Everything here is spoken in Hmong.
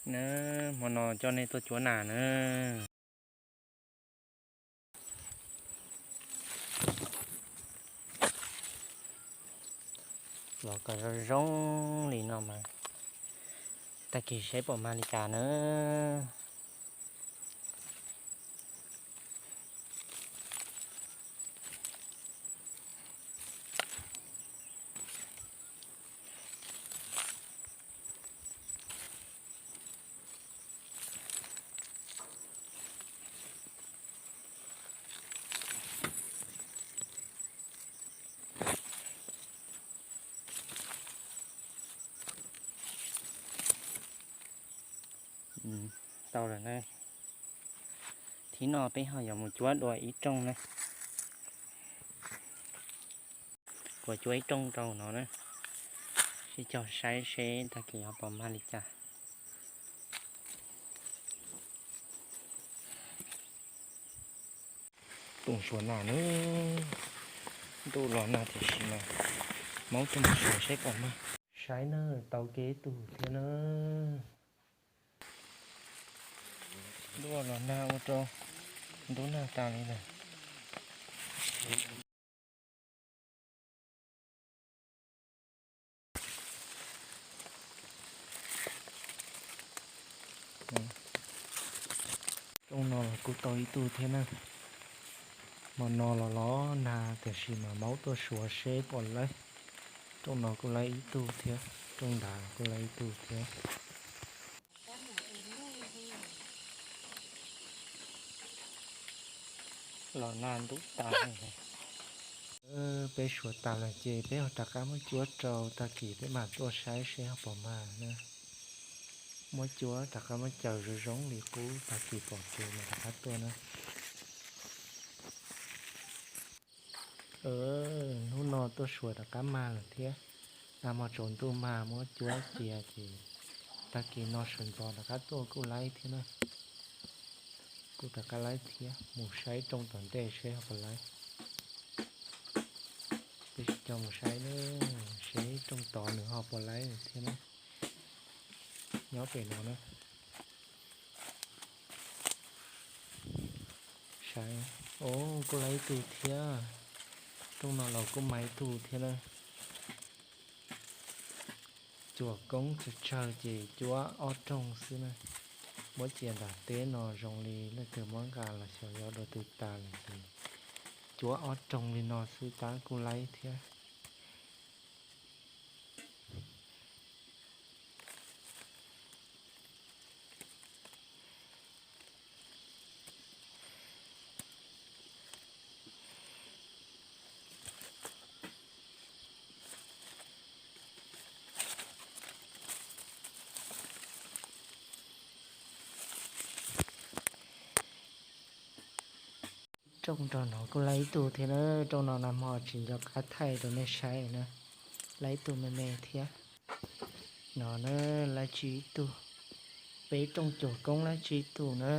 Na, hmo no coj nej tuaj cuab nas na. Los kom zoo zoo li no mas tag kis seb pom mag li cas na. Tau lawm na. Thib no peb ho yuav mus cuab dua ib rooj na. Kuv cuab ib rooj rau no na, sib cog saib seb tag kis ho pom mag li cas. Tus suav nas na, ntuj los nag tiam sis mas maub tuaj mus suav seb pom mag. Saib na, tau kiag ib tug thiab na. Ntuj los nag ua rau ntub nag tas li lawm. Rooj no los kuj tau ib tug thiab na. Hmo no los los nag tiam sis mas maub tuaj suav seb pom lawm. Rooj no kuj laib ib tug thiab, rooj nrad kuj laib ib tug thiab. Los nag ntub tas. Peb suav tas lawm ces peb ho rov qab muab cuab rau, tag kis peb mam tuaj saib seb ho pom mag na. Muab cuab rov qab muab cuab zoo zoo li qub, tag kis pom kev mas rov qab tuaj na. Hnub no tuaj suav rov qab mag lawm thiab. Nag hmo tsaus ntuj mag muab cuab cia ces tag kis no sawv ntxov rov qab tuaj kuj laib thiab na. Kuj rov qab laib thiab, mus saib rooj tom ntej seb ho puas laib. Peb sib cog mus saib na, seb rooj tod nws ho puas laib thiab na. Nyob pem no na. Saib, o, kuj laib ib tug thiab. Rooj no los kuj mag ib tug thiab na. Cuam koob tsawg tsawg ces cuab ob rooj xwb na. Muab cia nram teb no zoo li leej twg muab nqa los xyov yuav dua twg tas lawm ces cuab ob rooj li no xwb tab kuj laib thiab. Rooj rau no kuj laib ib tug thiab na, rooj no nag hmo tsis nco qab thaij rau nej saib na, laib ib tug me me thiab. No na, laib tsib ib tug, peb rooj cuam koob laib tsib ib tug na.